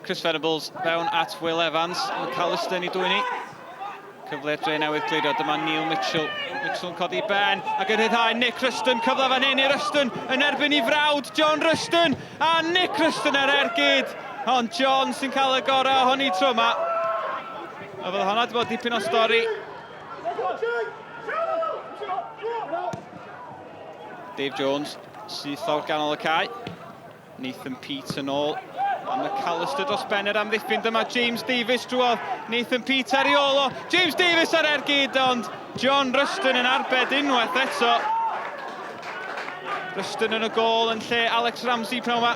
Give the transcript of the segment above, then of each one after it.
Chris Venables fewn at Will Evans. McAllister yn ei dwyn i. Cyfle i'r Drenewydd glirio. Dyma Neil Mitchell. Mitchell yn codi ben ac yn rhyddhau Nick Ruston. Cyfle fan hyn i Ruston yn erbyn i frawd John Ruston. A Nick Ruston ar ergyd. Ond John sy'n cael y gorau ohoni tro yma. A fydde honna wedi bod dipyn o stori. Dave Jones syth lawr ganol y cae. Nathan Peate yn ôl. A McAllister dros ben yr amddiffyn. Dyma James Davies drwodd. Nathan Peate ar ei ôl o. James Davies ar ergyd, ond John Ruston yn arbed unwaith eto. Ruston yn y gôl yn lle Alex Ramsey pnawn yma.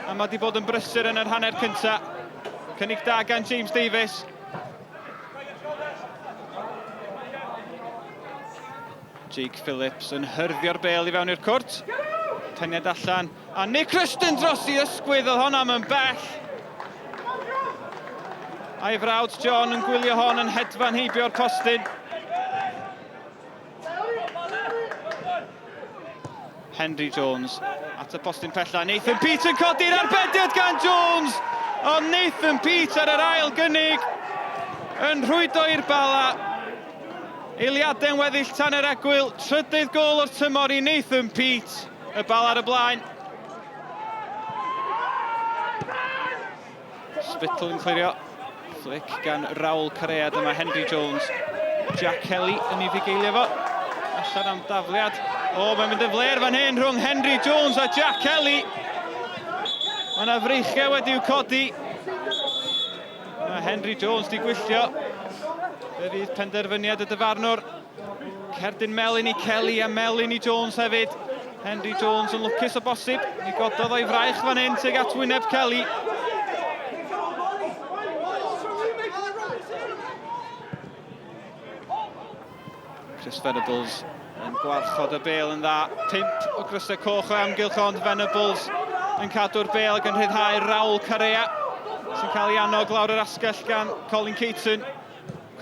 A mae wedi bod yn brysur yn yr hanner cyntaf. Cynnig da gan James Davies. Jake Phillips yn hyrddio'r bêl i fewn i'r cwrt. Peniad allan. A Nick Ruston dros i ysgwydd, oedd honna yn bell. A'i frawd John yn gwylio hon yn hedfan heibio'r postyn. Henry Jones at y postyn pella. Nathan Peate yn codi'r arbediad gan Jones! Ond Nathan Peate ar yr ail gynnig yn rhwydo i'r Bala. Eiliadau'n weddill tan yr egwyl. Trydydd gôl o'r tymor i Nathan Peate. Y Bala ar y blaen. Spittle yn clirio. Flick gan Raul Correa, dyma Henry Jones. Jack Kelly yn ei fugeilio fo. Allan am dafliad. O, mae'n mynd yn fler fan hyn rhwng Henry Jones a Jack Kelly. Mae yna freichiau wedi'w codi. Mae Henry Jones di gwylltio. Fe fydd penderfyniad y dyfarnwr. Cerdyn melyn i Kelly a melyn i Jones hefyd. Henry Jones yn lwcus o bosib. Mi gododd o'i fraich fan hyn tuag at wyneb Kelly. Chris Venables yn gwarchod y bêl yn dda. 5 o grysau coch o amgylch ond Venables yn cadw'r bêl ac yn rhyddhau Raul Correa sy'n cael ei annog lawr yr asgell gan Colin Caton.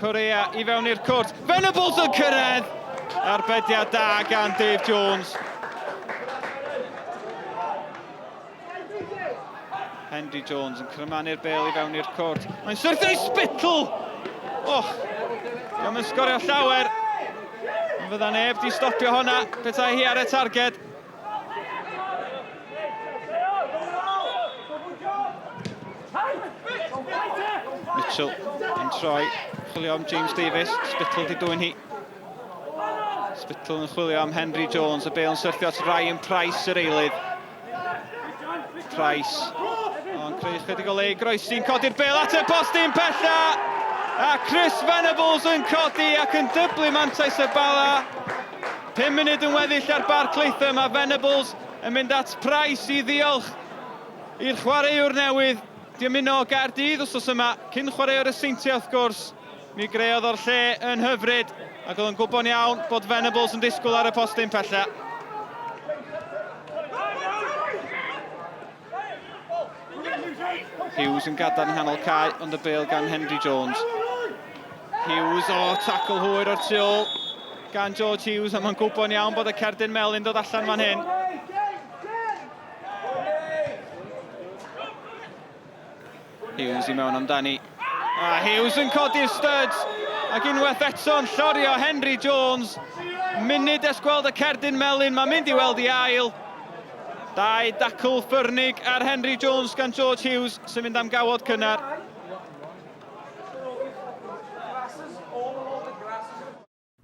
Correa i fewn i'r cwrt. Venables yn cyrraedd! Arbediad da gan Dave Jones. Henry Jones yn crymanu'r bel i fewn i'r cwrt. Mae'n syrthio i Spittle! Och, diolch yn sgorio llawer. Ond fydda neb di stopio honna petai hi ar y targed. Mitchell yn troi, chwilio am James Davies, Spittle di dwyn hi. Spittle yn chwilio am Henry Jones, y bel yn syrthio at Ryan Price yr eilydd. Price, ond creu chydig o le i groesi'n codi'r bel at y postyn pella! A Chris Venables yn codi ac yn dyblu mantais y Bala. 5 munud yn weddill ar Barc Latham a Venables yn mynd at Price i ddiolch i'r chwaraewr newydd. Di ymuno o Gaerdydd wrthnos yma, cyn chwaraewr y Seintiau wrth gwrs. Mi greodd o'r lle yn hyfryd ac oedd yn gwybod iawn bod Venables yn disgwyl ar y postyn pella. Hughes yn gadarn nghanol cae, ond y bêl gan Henry Jones. Hughes, o, oh, tackle hwyr o'r tu ôl gan George Hughes, a mae'n gwybod iawn bod y cerdyn melyn dod allan fan hyn. Hughes i mewn amdani. A Hughes yn codi'r studs, ac unwaith eto'n llorio Henry Jones. Munud ers gweld y cerdyn melyn, mae'n mynd i weld i ail. Dau dacl ffyrnig ar Henry Jones gan George Hughes sy'n mynd am gawod cynnar.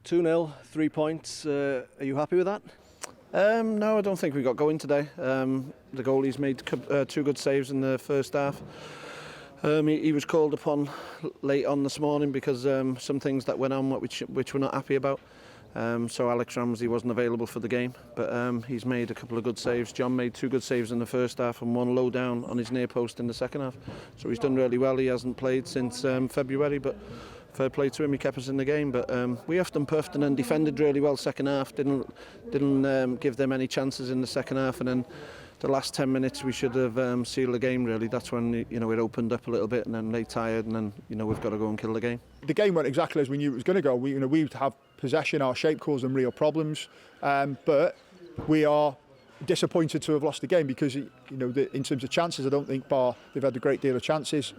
2-0, 3 points. Are you happy with that? No, I don't think we got going today. The goalie's made 2 good saves in the first half. He was called upon late on this morning because some things that went on which we're not happy about. So Alex Ramsey wasn't available for the game, but he's made a couple of good saves. John made 2 good saves in the first half and 1 low down on his near post in the second half. So he's done really well. He hasn't played since February, but fair play to him, he kept us in the game. But we huffed and puffed and then defended really well second half. Didn't give them any chances in the second half, and then the last 10 minutes we should have sealed the game really. That's when it opened up a little bit, and then they tired, and then we've got to go and kill the game. The game went exactly as we knew it was going to go. We we would have possession, our shape caused them real problems, but we are Disappointed to have lost the game because, in terms of chances, I don't think Bar, they've had a great deal of chances,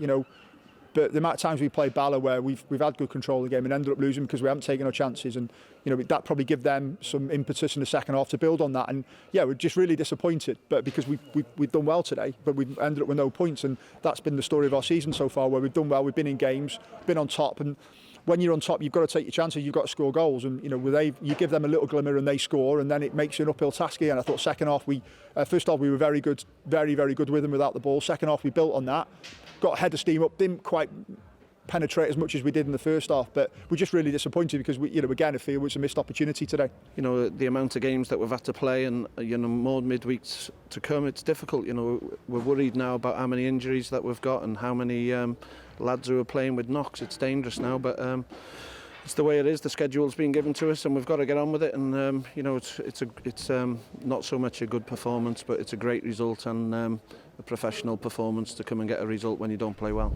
but the amount of times we play Bala where we've had good control of the game and ended up losing because we haven't taken our chances, and that probably give them some impetus in the second half to build on that. And yeah, we're just really disappointed, but because we've done well today, but we've ended up with no points, and that's been the story of our season so far, where we've done well, we've been in games, been on top, and when you're on top, you've got to take your chances, you've got to score goals, and you give them a little glimmer and they score, and then it makes it an uphill task again. I thought second half first half we were very good, very, very good with them without the ball. Second half we built on that, got a head of steam up, didn't quite penetrate as much as we did in the first half, but we're just really disappointed because we, again, I feel it was a missed opportunity today. The amount of games that we've had to play and more midweeks to come, it's difficult. We're worried now about how many injuries that we've got and how many lads who are playing with knocks. It's dangerous now, but it's the way it is. The schedule's been given to us and we've got to get on with it. And it's not so much a good performance, but it's a great result and a professional performance to come and get a result when you don't play well.